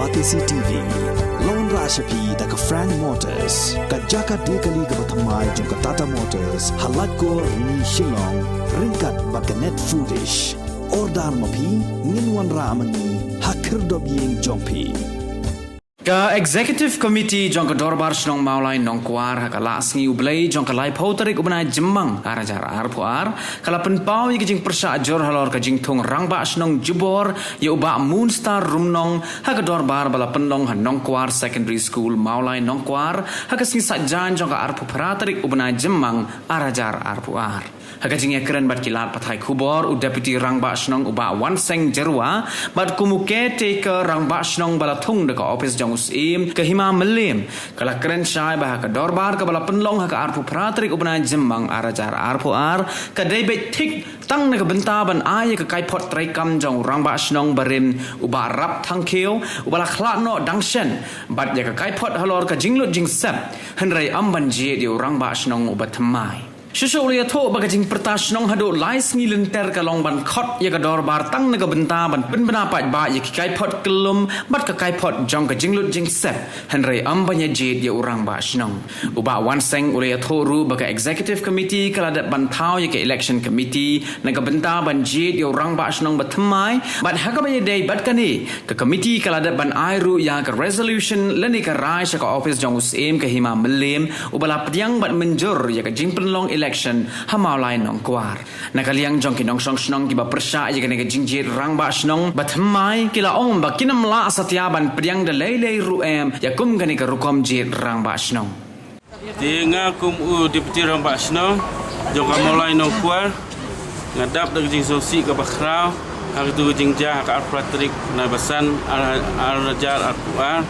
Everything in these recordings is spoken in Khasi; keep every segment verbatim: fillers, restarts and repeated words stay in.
Batesi T V. Lawan rah sha phi da ka Frank Motors, ka jaka de kali kaba thymmai jong ka Tata Motors, ha Laitkor Ni Shillong, ryngkat bad ka Net Foodish. Order ma phi, ngin wanrah ma ngi ha khyrdop ïing jong phi. Ka Executive Committee jong ka Dorbar Shnong Mawlai Nongkwar ha ka Laisngi U Blei jong ka laiphew tarik u bnai Jymmang ar hajar arphew ar, ka la pynpaw ïa ka jingpyrshah jur halor ka jingthung rangbah shnong jubor ïa u Bah Moonstar Rumnong ha ka dorbar ba la pynlong ha Nongkwar Secondary School Mawlai Nongkwar ha ka sngi Saitjaiñ jong ka arphew phra tarik u bnai Jymmang ar hajar arphew ar. Ha ka jingïakren bad ki lad pathai khubor, u Deputy Rangbah Shnong u Bah Wanseng Jyrwa bad kum u Caretaker Rangbah Shnong ba la thung da ka ophis jong u Syiem, ka Hima Mylliem, ka la kren shai ba ha ka dorbar kaba la pynlong ha ka arphew phra tarik u bnai Jymmang ar hajar arphew ar, ka dei beit thik tang na ka bynta ban ai ïa ka kaiphod treikam jong u Rangbah Shnong barim u Bah Rap Thangkhiew, uba la khlad noh dang shen, bad ïa ka kaiphod halor ka jinglut jingsep, hynrei ym ban jied ïa u Rangbah Shnong uba thymmai. Shuh shuh u la ïathuh ba ka jingpyrta shnong haduh lai sngi lynter ka long ban khot ïa ka dorbar tang na ka bynta ban pynbna paidbah ïa ki kaiphod kyllum bad ka kaiphod jong ka jinglut jingsep, hynrei ym ban ïa jied ïa u Rangbah Shnong. U Bah Wanseng u la ïathuh ruh ba ka Executive Committee ka la dep ban thaw ïa ka Election Committee na ka bynta ban jied ïa u Rangbah Shnong ba thymmai, bad ha kaba ïadei bad kane, ka committee ka la dep ban ai ruh ïa ka resolution lane ka rai sha ka ophis jong u Syiem, ka Hima Mylliem, uba la pdiang bad mynjur ïa ka jingpynlong election ha Mawlai Nongkwar. Na ka liang jong ki nongshong shnong kiba pyrshah ïa kane ka jingjied rangbah shnong ba thymmai, ki la ong ba kin ym lah satia ban pdiang da lei lei ruh em ïa kum kane ka rukom jied rangbah shnong. Te nga kum u Deputy Rangbah Shnong jong ka Mawlai Nongkwar, nga dap da ka jingsngewsih kaba khraw ha katu ka jingjia ha ka arphew phra tarik u bnai ba san, ar, ar hajar arphew ar.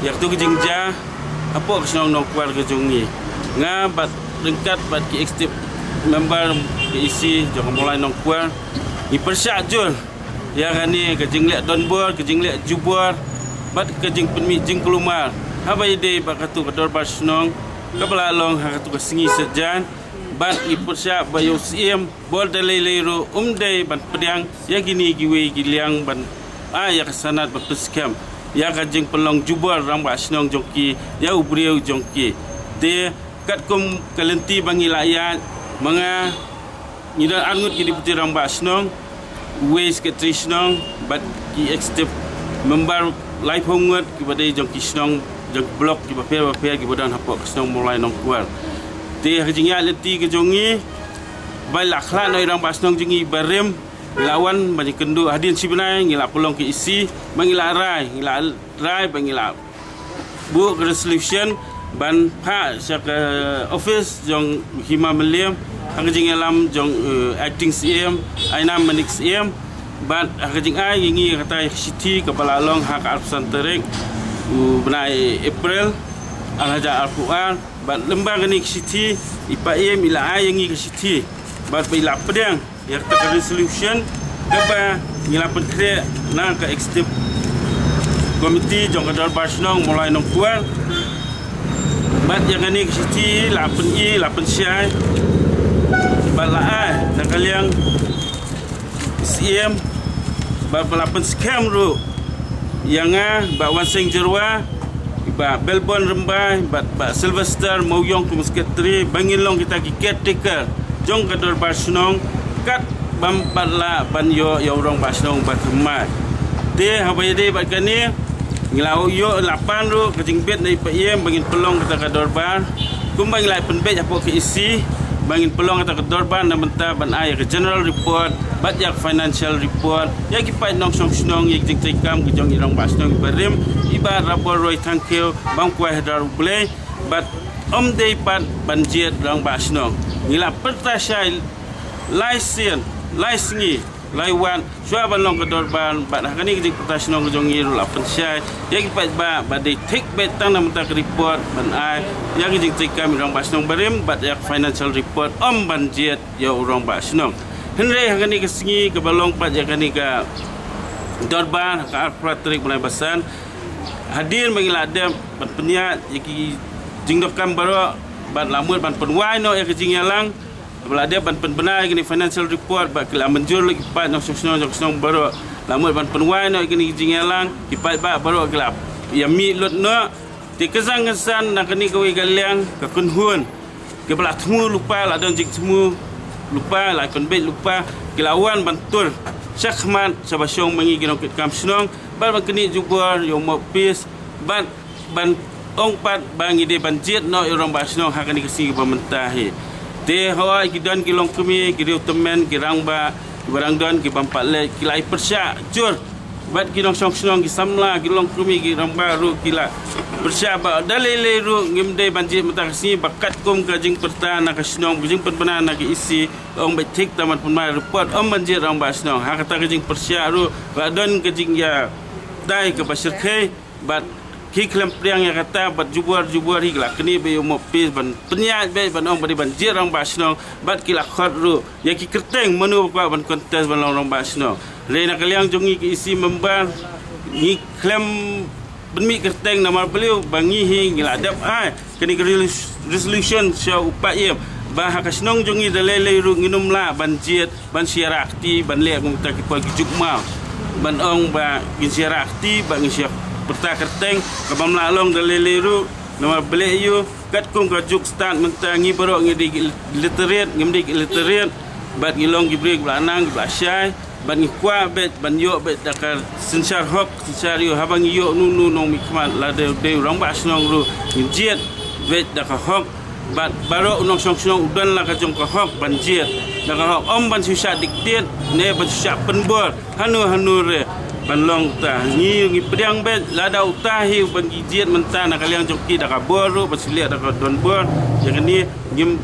Ïa katu ka jingjia hapoh ka shnong Nongkwar ka jong ngi, nga bad ryngkat bad ki executive member, ki E C jong ka Mawlai Nongkwar, ngi pyrshah jur ïa kane ka jingleh donbor, ka jingleh jubor bad ka jingpynmih jingkulmar haba ïadei bad katu ka dorbar shnong kaba la long ha katu ka sngi Saitjaiñ. Bad ngi pyrshah ba ïa u Syiem bor da lei lei ruh um dei ban pdiang ïa kine kiwei ki liang ban ai ïa ka sanad ban pynskhem ïa ka jingpynlong jubor rangbah shnong jong ki ïa u briew jong ki. Te katkum ka lynti ba ngi la ïaid, ma nga ngi don arngut ki Deputy Rangbah Shnong, uwei Secretary Shnong bad ki executive member laiphew ngut kiba dei jong ki shnong, jong ki block kiba pher ba pher kiba don hapoh ka shnong Mawlai Nongkwar. Te ha ka jingïaid lynti ka jong ngi ba la khlad noh ïa u Rangbah Shnong jong ngi barim, ngi la wan ban ïakynduh hadien shi bnai, ngi la pynlong ka E C ba ngi la rai, ngi la rai ba ngi la buh ka resolution ban phah sha ka office jong u Hima Mylliem ha ka jingïalam jong, eh, Acting Syiem Ainam Manik Syiem, bad ha ka jingai ïa ngi kata ka shithi kaba la long ha ka arphew san tarik u bnai April ar hajar arphew ar. Bad lyngba kane ka shithi, i Paiem i la ai ïa ngi ka shithi bad ba i la pdiang ïa kata ka resolution kaba ngi la pynkhreh na ka Executive Committee jong ka Dorbar Shnong Mawlai Nongkwar. Bad ïa kane ka shithi la pyni, la pynshai bad la ai na ka liang Syiem bad ba la pynskhem ruh ïa nga, Bah Wanseng Jyrwa, Bah Belbon Rymbai bad Bah Sylvester Mawiong kum Secretary ba ngin long kita ki caretaker jong ka Dorbar Shnong kat bym pat lah ban ïoh ïa u Rangbah Shnong ba thymmai. Te haba ïadei bad kane, ngi la ïoh, la pan ruh ka jingbit na i Paiem ba ngin pynlong kata ka dorbar kumba ngi la pynbeit hapoh ka E C, ba ngin pynlong kata ka dorbar na bynta ban ai ïa ka general report bad ïa ka financial report ïa ki paid nongshong shnong ïa ki jingtrei kam ki jong i Rangbah Shnong barim, i Bah Rabor Roy Thangkhiew, bam kwai ha dor U Blei. Bad ym dei pat ban jied Rangbah Shnong. Ngi la pyrta shai lai sien, lai sngi, lai wat shuwa ban long ka dorbar, bad ha kane ka jingpyrta shnong ka jong ngi ruh la pynshai ïa ki paidbah ba dei thik beit tang na bynta ka report ban ai ïa ka jingtrei kam i Rangbah Shnong barim bad ïa ka financial report, ym ban jied ïa u Rangbah Shnong. Hynrei ha kane ka sngi kaba long pat ïa kane ka dorbar ha ka arphew phra tarik bnai Basan, hadien ba ngi la dep ban pynïaid ïa ki jingdonkam baroh bad la mut ban pynwai noh ïa ka jingïalang, ba la dep ban pynbna ïa kane financial report bad ki la mynjur lut ki paid nongshong shnong jong shnong baroh. La mut ban pynwai noh ïa kine ki jingïalang, ki paidbah baroh ki la ïa mih lut noh. Te ka zang ka san na kane kawei ka liang ka kynhun, kiba la thmu lypa, la don jingthmu lypa, la pynbeit lypa, ki la wan ban tur shakhmat shaba shong ma ngi ki nongkitkam shnong, bad ban knieh jubor ïa u Mawpis, bad ban ong pat ba ngi dei ban jied noh ïa u rangbah shnong ha kane ka sngi kaba mynta hi. Te hooid, ki don ki longkmie, ki riew tymmen, ki rangbah, kiba dang don, ki bym pat leh, ki la ïa pyrshah jur. Bad ki nongshong shnong, ki samla, ki longkmie, ki rangbah ruh ki la pyrshah, bad da lei lei ruh ngim dei ban jied mynta ka sngi, ba katkum ka jingpyrta na ka shnong, ka jingpynbna na ka E C, ong beit thik, tang ban pynbna report, ym ban jied rangbah shnong. Ha kata ka jingpyrshah ruh ka don ka jingïadei kaba shyrkhei, bad ki khlem pdiang ïa kata, bad jubor jubor hi ki la knieh beit ïa u Mawpis ban pynïaid beit, ban ong ba dei ban jied rangbah shnong, bad ki la khot ruh ïa ki kyrteng mano ba kwah ban contest ban long rangbah shnong. Hynrei na ka liang jong ngi ki E C member, ngi khlem pynmih kyrteng namar balei ba ngi hi ngi la dep ai kane ka resolu-, resolution sha u Paiem ba ha ka shnong jong ngi da lei lei ruh ngin ym lah ban jied, ban shu ïarap kti, ban leh kum kita ki por ki juk maw, ban ong ba ngin shu ïarap kti, ba ngin shu pyrta kyrteng, ka bym lah long da lei lei ruh. Namar balei ïa u, katkum ka juk stad mynta ngi baroh ngi dei ki illiterate, ngim dei ki illiterate, bad ngi long ki briew kiba la nang, kiba la shai, bad ngi kwah beit ban ïoh beit da ka synshar hok synshar ïew. Haba ngi ïoh uno uno u nongmihkhmat, lada dei u rangbah shnong ruh, ngin jied beit da ka hok. Bad baroh u nongshong shnong u don la ka jong ka hok ban jied da ka hok, ym ban shu shah dictate ne ban shu shah pynbor hano hano re ban long. Ta ngi, ngi pdiang beit, lada uta hi uba ngi jied mynta na ka liang jong ki da ka bor ruh, ban shu leh da ka donbor. Ïa kane ngim,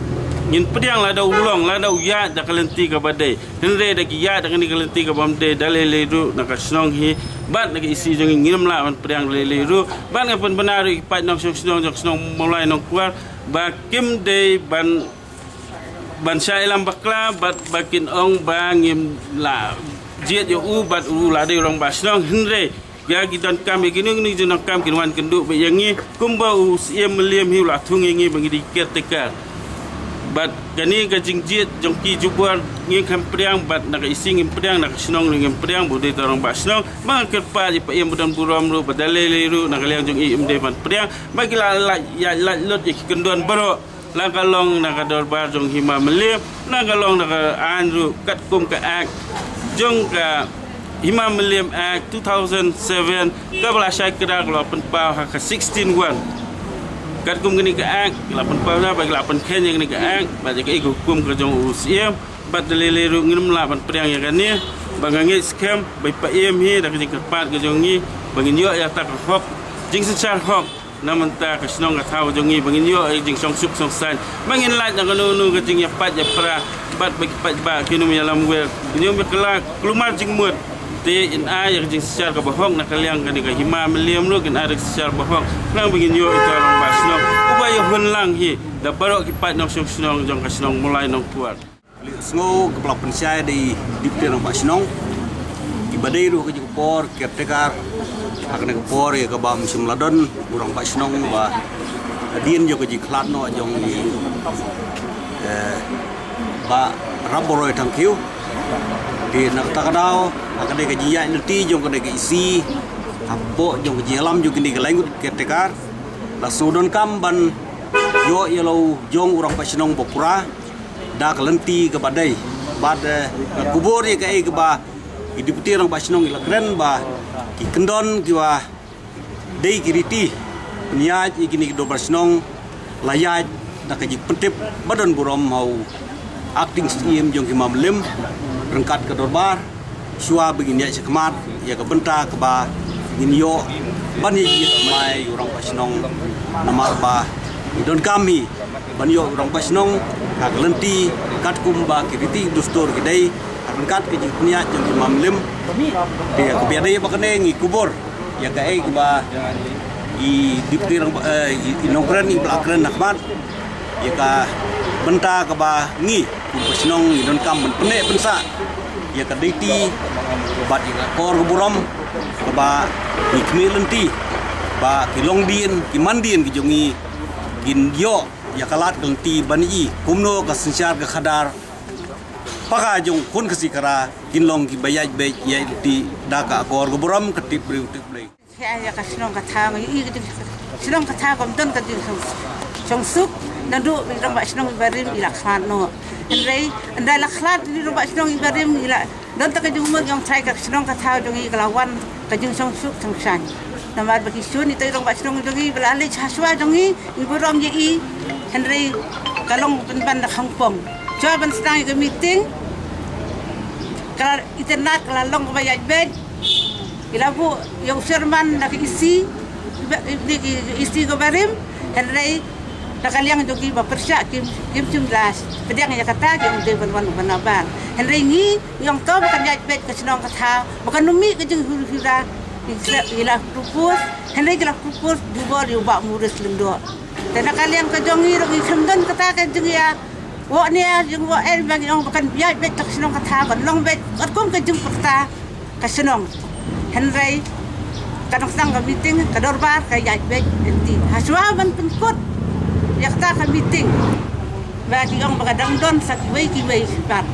ngin pdiang lada u long, lada u ïaid da ka lynti kaba dei. Hynrei da ki ïaid da kane ka lynti ka bym dei, da lei lei ruh na ka shnong hi bad na ka E C jong ngi ngim lah ban pdiang da lei lei ruh. Bad nga pynbna ruh ïa ki paid nongshong shnong jong ka shnong Mawlai Nongkwar ba kim dei ban, ban shah ïalam bakla, bad ba kin ong ba ngim lah jied ïa u, bad u la dei u rangbah shnong. Hynrei ïa ki donkam, ïa kino kino ki jingdonkam kin wan kynduh beit ïa ngi kumba u Syiem Mylliem hi u la thung ïa ngi ba ngi dei caretaker. Bad kane ka jingjied jong ki jubor ngi khlem pdiang, bad na ka E C ngim pdiang, na ka shnong ruh ngim pdiang ba u dei tang rangbah shnong. Ba nga kyrpad ïa u Paiem badonburom ruh ba da lei lei ruh na ka liang jong i ym dei ban pdiang, ba ki la, la, ïa, la lut ïa ki kyndon baroh. La ka long na ka dorbar jong Hima Mylliem, la ka long na ka aiñ ruh katkum ka Act jong ka Hima Mylliem Act two thousand seven, kaba la shai kdar, ka la pynpaw ha ka sixteen one. Katkum kane ka Act, ka la pynpaw na ba ka la pynkheiñ ïa kane ka Act, bad ïa ka, ïa ka hukum ka jong u Syiem, bad da lei lei ruh ngim lah ban pdiang ïa kane, ba nga ngeit skhem ba i Paiem hi da ka jingkyrpad ka jong ngi ba ngin ïoh ïa kata ka hok, jingsynshar hok. Na mynta ka shnong ka thaw jong ngi ba ngin ïoh ïa ka jingshong suk shong saiñ, ba ngin lait na kano kano ka jingïapait ïapra, bad ba ki paidbah kin ym ïalam wer, kin ym ïakylla kulmar jingmut. Te in ai ïa ka jingsynshar kaba hok na ka liang kane ka Hima Mylliem ruh, kin ai ïa ka jingsynshar ba hok, khnang ba ngin ïoh ïa uta u rangbah shnong uba ïa hun lang hi da baroh ki paid nongshong shnong jong ka shnong Mawlai Nongkwar. Leh sngew kaba la pynshai da i Deputy Rangbah Shnong, iba dei ruh ka jingpor caretaker ha kane ka por ïa kaba ym shym la don u Rangbah Shnong, ba hadien jong ka jingkhlad noh jong i, eh, Bah Rap Boroi Thangkhiew. Te na kata ka daw, ha kane ka jingïaid lynti jong kane ka E C, hapoh jong ka jingïalam jong kine ki lai ngut caretaker, la shu donkam ban ïoh ïa la u jong u Rangbah Shnong ba pura da ka lynti kaba dei. Bad, eh, nga kubur ïa kaei kaba i Deputy Rangbah Shnong i la kren, ba ki kyndon kiba dei ki riti pynïaid ïa kine ki dorbar shnong la ïaid da ka jingpyntip badonburom ha u Acting Syiem jong Hima Mylliem ryngkat ka dorbar, shuwa ba ngin ïaid shakhmat ïa ka bynta kaba ngin ïoh ban ïa jied thymmai ïa u Rangbah Shnong. Namar ba ngi donkam hi ban ïoh u Rangbah Shnong ha ka lynti katkum ba ki riti dustur ki dei, ha ryngkat ka jingpynïaid jong Hima Mylliem. Te ïa kaba ïadei bad kane ngi kubur ïa kaei kaba i Deputy Rangbah, eh, i, i nongkren iba la kren ha khmat, ïa ka bynta kaba ngi kum ka shnong ngi donkam ban pynneh pynsah ïa ka duty bad ïa ka kor ka burom kaba ngi khmih lynti, ba ki longdien ki mandien ki jong ngi kin ïoh ïa ka lad ka lynti ban ïohi kumno ka synshar ka khadar Paka jong khun Khasi Khara kin long kiba ïaid beit ïaid lynti da ka akor ka burom ka tip briew tip Blei. Ïa ka shnong ka thaw, ïa ka shnong ka thaw kam don ka jingsuk. Suk naduh i rangbah shnong iba rim i la khlad noh. Hynrei ynda la khlad i rangbah shnong iba rim i la don ta ka jingmut ïong trai ka shnong ka thaw jong i ka la wan ka jingsuk suk suk. Namar ba ki shun ito i rangbah shnong jong i ba la leit ha shuwa jong i, i burom ïa i. Hynrei ka long pynban da khongpong. Shuwa ban sdang ïa ka meeting ka la itynnad ka la long kaba ïaid beit. I la buh ïa u chairman da ka E C, i ba, i, i, i, E C ka barim, hynrei da ka liang jong ki ba pyrshah kim, kim shym la pdiang ïa kata ki ong dei ban wan u ban nabar. Hynrei ngi, ngi ong to ba kan ïaid beit ka shnong ka thaw, ba kan ym mih ka jinghur hura, i la, i la propose, hynrei ki la propose, jubor ïa u Bah Maurice Lyngdoh. Te na ka liang ka jong ngi ruh ngi khlem don kata ka jingïa, wok ne, jingwok eh, ba ngi ong ba kan ïaid beit ka shnong ka thaw, kan long beit katkum ka jingpyrta ka shnong. Hynrei ka dang sdang ka meeting, ka dorbar ka ïaid beit lynti. Ha shuwa ban pynkut ïa kata ka meeting ba ki ong ba ka dang don sa kiwei kiwei pat.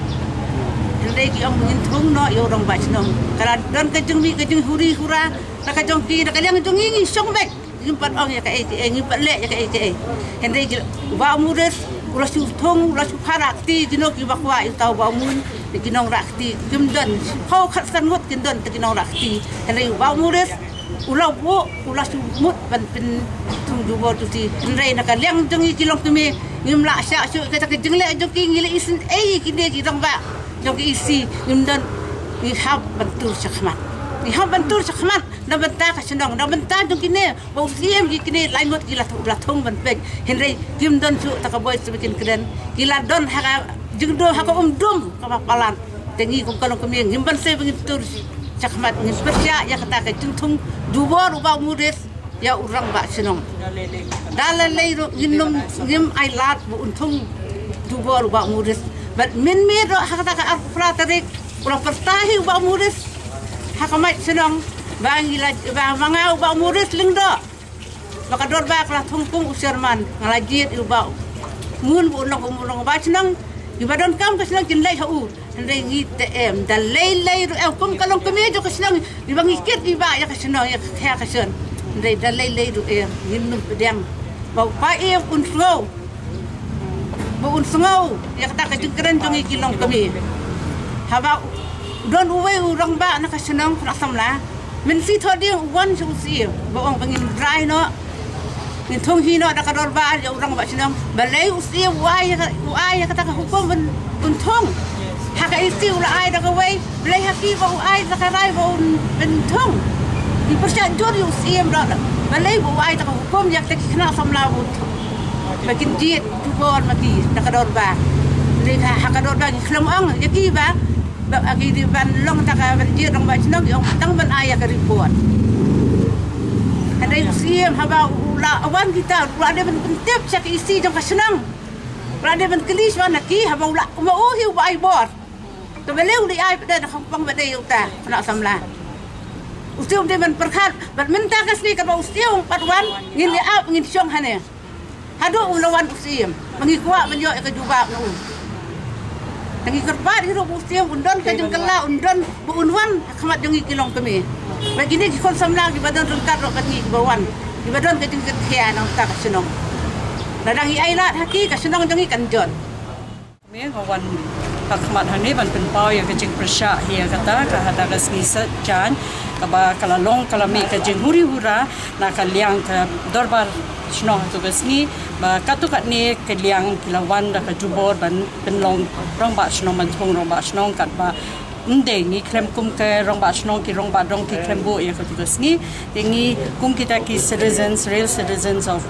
Hynrei ki ong ngin thung noh ïa u rangbah shnong. Ka la don ka jingmih ka jinghuri hura na ka jong ki, na ka liang jong ngi ngi shong beit. Ngim pat ong ïa kaei kaei, ngim pat leh ïa kaei kaei. Hynrei ki, u Bah Maurice u la shu thung, u la shu pharah kti, kino kiba kwah ïa uta u Bah Maurice, ki nongrah kti kim don. Shiphew khatsan ngut kin don te ki nongrah kti. Hynrei u Bah Maurice u la buh, u la shu mut ban pynthung jubor tu ti. Hynrei na ka liang jong ngi ki longkmie ngim lah shah shuh kata ka jingleh jong ki, ngi la isynei ïa kine ki rangbah jong ki E C, ngim don, ngi hap ban tur shakhmat. Ngi hap ban tur shakhmat na bynta ka shnong, na bynta jong kine. Ba u Syiem ki kine lai ngut ki la thu-, la thung ban peit. Hynrei kim don shuh ta ka boi shu ba kin kren. Ki la don ha ka jingdum, ha ka umdum kaba palat. Te ngi kum ka longkmie ngim banse ba ngin tur shakhmat, ngin pyrshah ïa kata ka jingthung jubor u Bah Maurice ïa u rangbah shnong. Da lei ruh ngin ym, ngim ailad ba un thung jubor u Bah Maurice. Bad mynmiet ruh ha kata ka arphew phra tarik u la pyrta hi u Bah Maurice ha ka miet shnong ba ngi la, ba ma nga u Bah Maurice Lyngdoh. Ba ka dorbar ka la thung kum u chairman, nga la jied ïa u Bah Mun ba un long u rangbah shnong. Kiba donkam ka shnong kin leit ha u. Hynrei ngi te em, da lei lei ruh em, kum ka longkmie jong ka shnong, kiba ngi kit ïa ba ïa ka shnong, ïa ka, ïa ka shnong. Hynrei da lei lei ruh em, ngin ym pdiang. Ba u Bah Ïew un sngew, ba un sngew ïa kata ka jingkren jong ngi ki longkmie. Haba don uwei u rangbah na ka shnong Khynnah Samla, mynstep thoh ding u wan sha u Syiem ba ong ba ngin rai noh, ngin thung hi noh da ka dorbar ïa u rangbah shnong. Balei u Syiem u ai ïa ka, u ai ïa kata ka hukum ban, ban thung? Ha ka E C u la ai da kawei, balei ha ki ba u ai da ka rai ba un, ban thung? Ngi pyrshah jur ïa u Syiem ruh, balei ba u ai da ka hukum ïa kita ki khynnah samla ba un thung? Ba kin jied jubor ma ki da ka dorbar. Balei ha, ha ka dorbar ngi khlem ong ïa ki ba, ba ki dei ban long ta ka ban jied rangbah shnong, ki ong tang ban ai ïa ka report. Hynrei u Syiem haba u la wan kita, u la dei ban pyntip sha ka E C jong ka shnong. U la dei ban kylli shuwa na ki, haba u la, ma u hi uba ai bor. Te balei u dei ai pat da khongpong ba dei uta Khynnah Samla. U Syiem u dei ban pyrkhat, bad mynta ka sngi kaba u Syiem u pat wan, ngin ïa ap, ngin shong hangne. Haduh u la wan u Syiem, ba ngi kwah ban ïoh ïa ka jubab na u. Te ngi kyrpad hi ruh ba u Syiem un don ka jingkylla, un don ba un wan ha khmat jong ngi ki longkmie. Ba kine ki khun samla kiba don ryngkat ruh bad ngi kiba wan, kiba don ka jingkyrkhu na uta ka shnong. Lada ngi ailad ha ki, ka shnong jong ngi kan jon. Me nga wan ha khmat hangne ban pynpaw ïa ka jingpyrshah ïa kata ka ha kata ka sngi Saitjaiñ kaba ka la long ka la mih ka jinghuri hura na ka liang ka dorbar shnong ha katu ka sngi ba katto katne ka liang ki la wan da ka jubor ban pynlong rangbah shnong, ban thung rangbah shnong katba ym dei, ngi khlem kum ka rangbah shnong, ki rangbah dong ki khlem buh ïa katu ka sngi. Te ngi kum kita ki citizens, real citizens of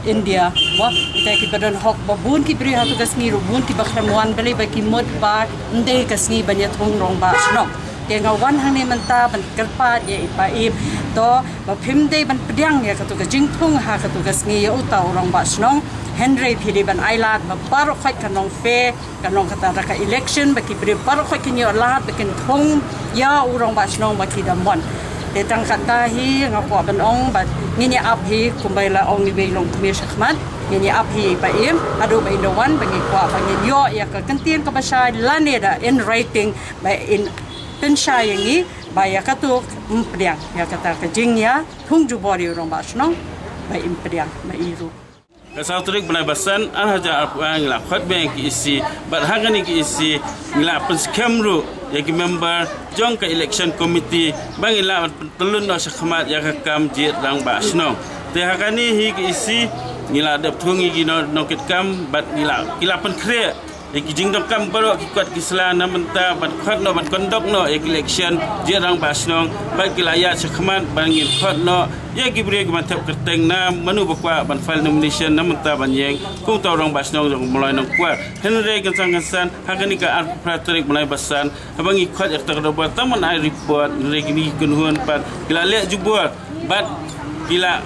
India, mo, kita kiba don hok, ba bun ki briew ha katu ka sngi ruh bun kiba khlem wan, balei ba ki mut ba ym dei ka sngi ban ïa thung rangbah shnong. Te nga wan hangne mynta ban kyrpad ïa i Bah Im, to ba phim dei ban pdiang ïa katu ka jingthung ha katu ka sngi ïa uta u rangbah shnong. Hynrei phi dei ban ailad ba baroh khoit kan long fair, kan long kata da ka election, ba ki briew baroh khoit kin ïoh lad ba kin thung ïa u rangbah shnong ba ki da mon. Te tang kata hi nga kwah ban ong ba ngin ïa ap hi kumba la ong iwei i longkmie shakhmat. Ngin ïa ap hi ba im haduh ba in da wan ba ngi kwah ba ngin ïoh ïa ka kyntien kaba shai lane da in writing ba in pynshai ïa ngi ba ïa katu mpdiang ïa kata ka jingïa thung jubor ïa u rangbah shnong ba im pdiang ba i ruh. Ka saw tarik bnai ba san ar hajar arphew ar ngi la khot biang ki E C bad ha kane ki E C ngi la pynskhem ruh ïa ki member jong ka election committee ba ngi la pyntlun noh shakhmat ïa ka kam jied rangbah shnong. Te ha kane hi ki E C ngi la dep thung ïa ki nongkitkam bad ngi la ki la pynkhreh ïa ki jingdonkam baroh ki kot ki sla na mynta ban khot noh ban kondok noh ïa ki election jied rangbah shnong bad ki la ïaid shakhmat ban ngin khot noh ïa ki briew ki ban thep kyrteng na mano ba kwah ban file nomination na mynta ban ïeng kum uta u rangbah shnong jong Mawlai Nongkwar. Hynrei kynsan kynsan ha kane ka arphew phra tarik bnai ba san haba ngi khot ïa kata ka daw bor tang ban ai report hynrei kine ki kynhun pat ki la leh jubor bad ki la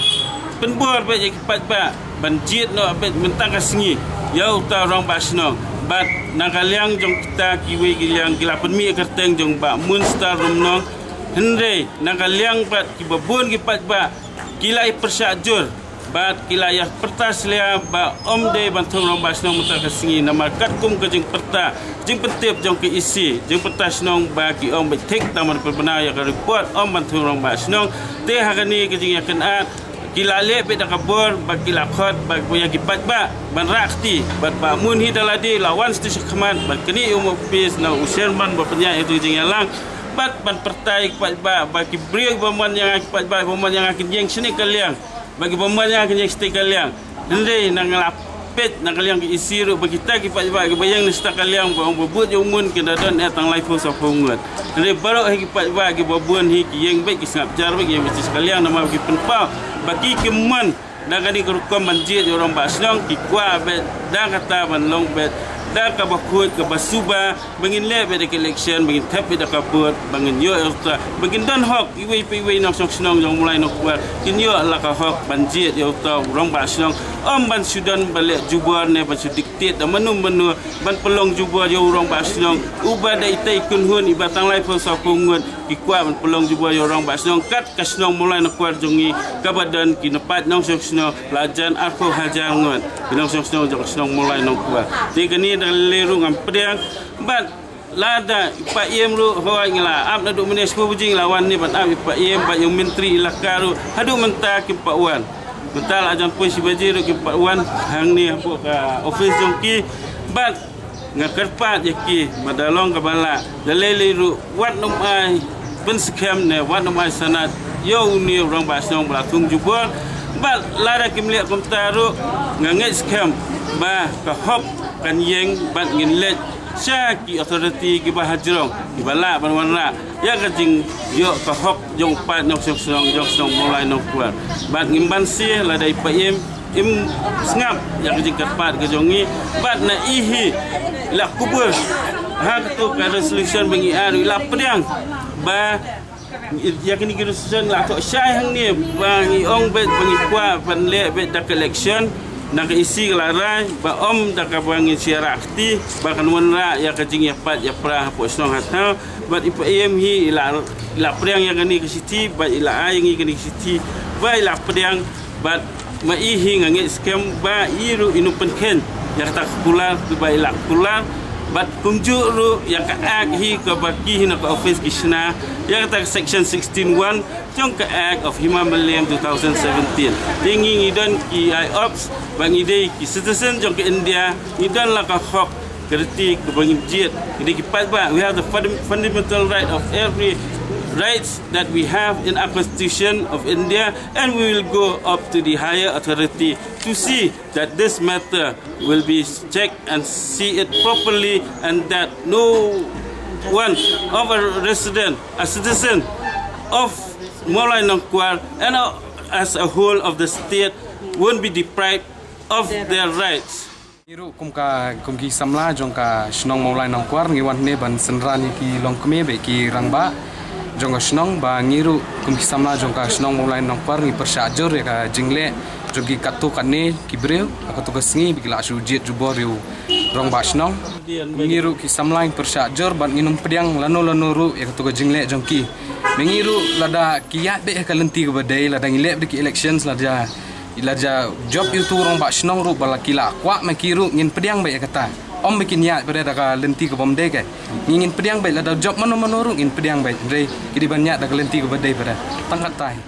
pynbor bad ïa ki paidbah ban jied noh bad mynta ka sngi ïa uta u rangbah shnong bad na ka liang jong kita kiwei ki liang ki la pynmih ïa ka kyrteng jong Bah Moonstar Rumnong. Hynrei na ka liang bad kiba bun ki paidbah ki la ïa pyrshah jur bad ki la ïa pyrta slia ba ym dei ban thung rangbah shnong mynta ka sngi namar katkum ka jingpyrta jingpyntip jong ka E C jingpyrta shnong ba ki ong beit thik tang ban pynbna ïa ka report ym ban thung rangbah shnong. Te ha kane ka jingïakynad ki la leh beit da ka bor ba ki la khot ba ïa ki paidbah ban rah kti bad ba mun hi da lade la wan sha khmat ban kane ïa u office na u chairman ba pynïaid ïa tu jingïalang bad ban pyrta ïa ki paidbah ba ki briew ba mon ïa nga ki paidbah ba mon ïa nga kin ïeng shane ka liang ba ki ba mon ïa nga kin ïeng shane ka liang. Hynrei na nga la peit na ka liang ki E C ruh ba kita ki paidbah ki ba ïeng na shata ka liang ba ong ba bud ïa u mun ki da don eh tang laiphew saphew ngut. Hynrei baroh hi ki paidbah ki ba bun hi ki ïeng beit ki sngap jar beit ki ïeng beit shata ka liang namar ki pynpaw ba ki ki mon na kane ka rukom ban jied ïa u rangbah shnong ki kwah beit da kata ban long beit da kaba khuid kaba suba ba ngin leh beit da ka election ba ngin thep beit da ka vote ba ngin ïoh ïa uta ba ngin don hok iwei pa iwei nongshong shnong jong Mawlai Nongkwar kin ïoh la ka hok ban jied ïa uta u rangbah shnong ym ban shu don ba leh jubor ne ban shu dictate da mano mano ban pynlong jubor ïa u rangbah shnong uba da ita i kynhun iba tang laiphew saphew ngut ki kwah ban pynlong jubor ïa u rangbah shnong kat ka shnong Mawlai Nongkwar jong ngi kaba don ki na paid nongshong shnong la jan arphew hajar ngut ki nongshong shnong jong ka shnong Mawlai Nongkwar. Te kane da lei ruh ngam pdiang bad lada i Pa Ïem ruh hoi ngi la ap naduh mynne shiphew baje ngi la wan ne ban ap i Pa Ïem bad ïa u myntri elaka ruh haduh mynta kim pat wan. Mynta la jan poi shi baje ruh kim pat wan hangne hapoh ka office jong ki bad nga kyrpad ïa ki ba da long kaba lah da lei lei ruh wat nym ai pynskhem ne wat nym ai sanad ïa une u rangbah shnong ba la thung jubor bad lada kim leh kumta ruh nga ngeit skhem ba ka hok kan ïeng bad ngin leit sha ki authority kiba hajrong kiba lah ban wanrah ïa ka jingïoh ka hok jong u paid nongshong shnong jong shnong Mawlai Nongkwar. Bad ngim banse lada i Pa Ïem im sngap ïa ka jingkyrpad ka jong ngi bad na i hi la kubur ha katu ka resolution ba ngi ai i la pdiang ba ïa kane ka resolution la thoh shai hangne ba ngi ong beit ba ngi kwah ban leh beit da ka election na ka E C ka la rai ba ym da kaba ngin shu ïarah kti ba kan wanrah ïa ka jingïapait ïapra hapoh shnong hathaw. Bad i Pa Ïem hi i la i la pdiang ïa kane ka shithi bad i la ai ïa ngi kane ka shithi ba i la pdiang bad ma i hi nga ngeit skhem ba i ruh i nym pynkheiñ ïa kata ka kular ba i la kular bad kumjuh ruh ïa ka act hi kaba ki hi na ka office ki shna ïa kata ka section sixteen one jong ka Act of Hima Mylliem two thousand seventeen. Te ngi ngi don ki IOPS ba ngi dei ki citizen jong ka India ngi don la ka hok ka riti kaba ngin jied ngi dei ki paidbah. We have the funda- fundamental right of every rights that we have in our constitution of India, and we will go up to the higher authority to see that this matter will be checked and see it properly and that no one of a resident, a citizen of Mawlai Nongkwar and uh, as a whole of the state won't be deprived of their rights. Ngi ruh kum ka kum ki samla jong ka shnong Mawlai Nongkwar ngi wan ne ban synran ïa ki longkmie bad ki rangbah jong ka shnong ba ngi ruh kum ki samla jong ka shnong Mawlai Nongkwar ngi pyrshah jur ïa ka jingleh jong ki katto katne ki briew ha katto ka sngi ba ki la shu jied jubor ïa u rangbah shnong. Ngi ruh ki samla ngi pyrshah jur bad ngi nym pdiang lano lano ruh ïa katto ka jingleh jong ki. Ngi ruh lada ki ïaid beit ha ka lynti kaba dei lada ngi leh beit ki elections lada Lada jop ïa utu u rangbah shnong ruh ba la ki la kwah ma ki ruh ngin pdiang beit ïa kata. Ym ba kin ïaid pat da ka lynti ka bym dei ka. Ngi ngin pdiang beit, lada jop mano mano ruh ngin pdiang beit. Hynrei ki dei ban ïaid da ka lynti ka ba dei pat. Tang kata hi.